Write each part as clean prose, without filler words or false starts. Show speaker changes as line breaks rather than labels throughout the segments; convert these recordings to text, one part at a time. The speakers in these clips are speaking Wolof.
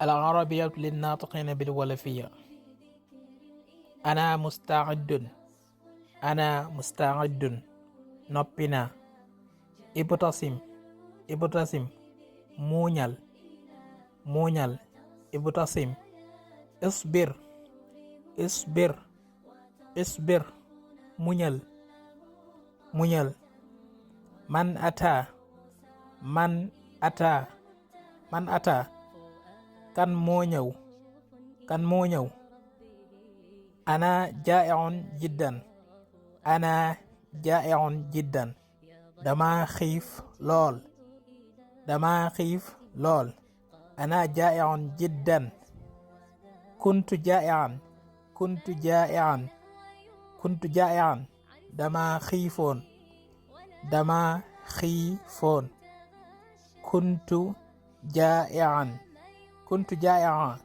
العربية للناطقين بالولفية. أنا مستعد. أنا مستعد. نوبينا. ابتسم. ابتسم. مونيال. مونيال. ابتسم. اصبر. اصبر. اصبر. مونيال. مونيال. من أتى. من أتى. من أتى. كان مونيو. كان مونيو. أنا جائع جدا. أنا جائع جدا. دما خيف لول. دما خيف لول. أنا جائع جدا. كنت جائعا. كنت جائعا. كنت جائعا. دما خيفون. دما خيفون. كنت جائعا. كنت جائعا.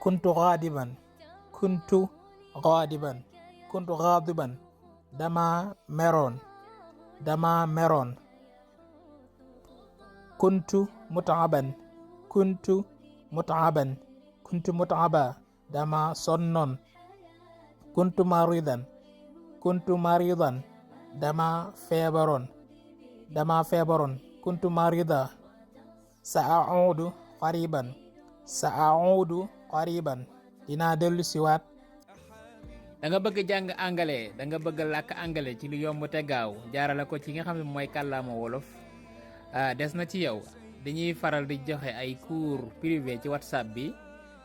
كنت غاضبا. كنت غاضبا. كنت غاضبا. دما ميرون. دما ميرون. كنت متعبا. كنت متعبا. كنت متعبا. دما صنون. كنت مريضا. كنت مريضا. دما فيبرون. دما فيبرون. كنت مريضا. سأعود قريبا. سأعود قريبا. دينا دلو سيوات.
da nga bëgg jàng anglais da nga bëgg làkk anglais ci lu yomb te gaaw jaarale ko ci nga xam ne mooy kàllaama wolof des na ci yow dañuy faral di joxe ay cours privé ci whatsapp bi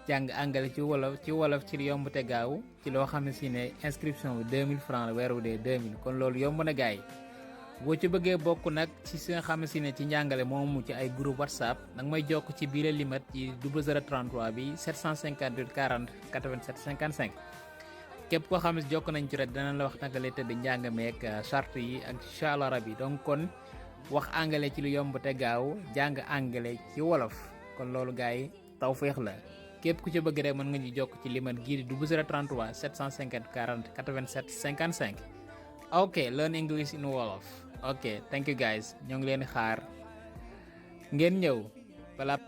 jàng anglais ci wolof ci lu yomb te gaaw ci loo xam ne si ne inscription bi 2000 francs la weeru dee 2000 kon loolu yomb na gaay boo ci bëggee bokk nag ci si nga xam ne si ne ci njàngale moomu ci ay groupe whatsapp nag may jokk ci biir limite ci 0033 bi 758 40 87 55 képp koo xam ne jokk nañ ci rek danañ la wax naka lay tëdd njàng meek charte yi ak inshallah rabbi donc kon wax anglais ci lu yomb te gaaw jàng anglais ci wolof kon loolu gaay tawfeex la képp ku ci bëgg rek mën nga ñu jokk ci limat gii di 0033 750 40 87 55 okay learn English in Wolof. Okay, thank you guys ñoo ngi leen xaar ngeen ñëw balaa